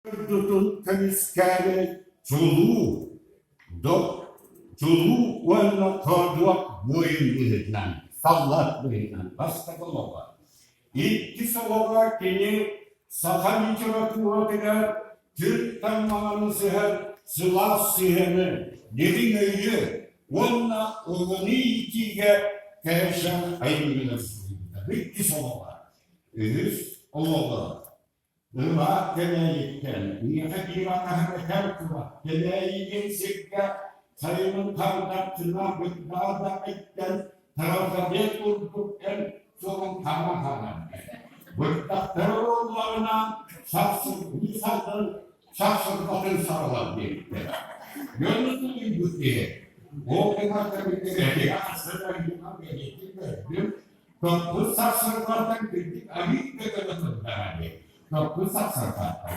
Дойдутун көмүскээри чулуу, чулуу уонна хоодуот буойун быһыытынан, саллаат быһыытынан бастакы олоҕо. Иккис олоҕо кини саха литературатыгар түрк таммаҕаны сыһар сылаас сыһыаны, дириҥ өйү уонна оҕону иитиигэ кэрэчээн айымньылар суруйбута. Иккис олоҕо. Үһүс олоҕо Ыраах Кэбээйиттэн миэхэ биир атаһым этэр тура, Кэбээйигин сиргэ сайынын хардартына бырдаҕа да иттэн тарафабет курдук эн суолуҥ хаама хаалан бырдахтара буоллаҕына сахсыргыы салгын сахсырҕатын саҕалар диэбиттэр. Дьону тулуйбут киһи ол гынар кэмигэр эһиги ахсырайынан бэлиэтии көрдүм. Топпут сахсырҕаттан кырдьык арыый да гына турдаҕа дии. Топпут сахсырҕаттан.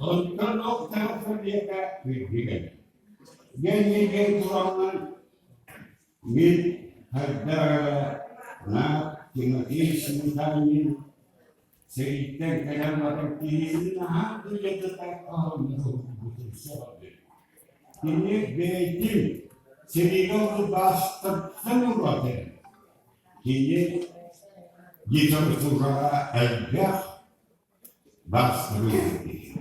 Онтон ол тарафабета кырдьык эбит. Диэн тураммын мин хайдах эрэ на Тимофей Сметанин сэрииттэн кэлэн баран киһини наһаа дойдутугар оһоллоһубутун сөҕөбүн. Кини бэйэтин сэриигэ олорбаастартан ураты Кини литератураҕа элбэх бастыҥ киһи.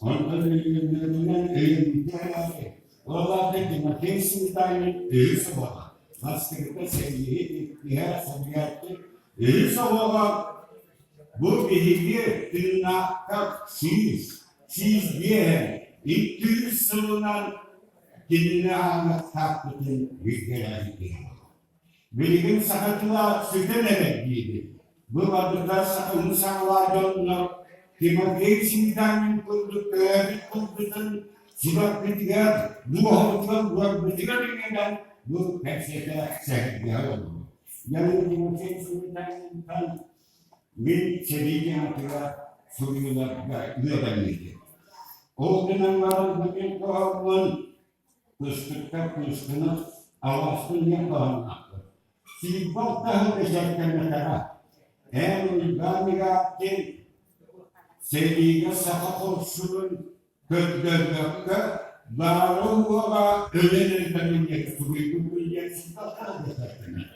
Онтон мөлүйүөннэринэн өйөбүлгэ эрээри, ол аата Тимофей Сметанин үһүс оҕоҕо, бастакыта сэрииһит, иккиһэ суруйааччы, үһүс оҕоҕо бу биһиги тыыннаахтар 105 200 сылынан кинини ааҕыахтаахпытын билгэлээбит киһи буолар. Билигин саха тыла сүтэн эрэр диибит. Бу барыта сахалыы саҥалаах дьоннор Тимофей Сметанин курдук төрөөбүт тылбытын сүрэхпитигэр, дууһабытыгар, уорбутугар иҥэрэн бу кэпсэтэ сэһэргэһэ олоробут. Яны Тимофей Сметанинтан мин сэрии дьаҥатыгар суруйууларга үөрэммитим. Ол гынан баран бу мин хоһооммун Кыстыкка кыыскыны алааспын диэн хоһоонноохпун. Сиирбэх таһы бэчээттэммэтэҕэ. Эн Уйбаан Мигаптин сэриигэ саха хорсунун көрдөрбөккө, баара-уоҕа өлөн өлбөтүн диэки суруйбут диэн сиирбэх таһы бэчээттэммэтэҕэ.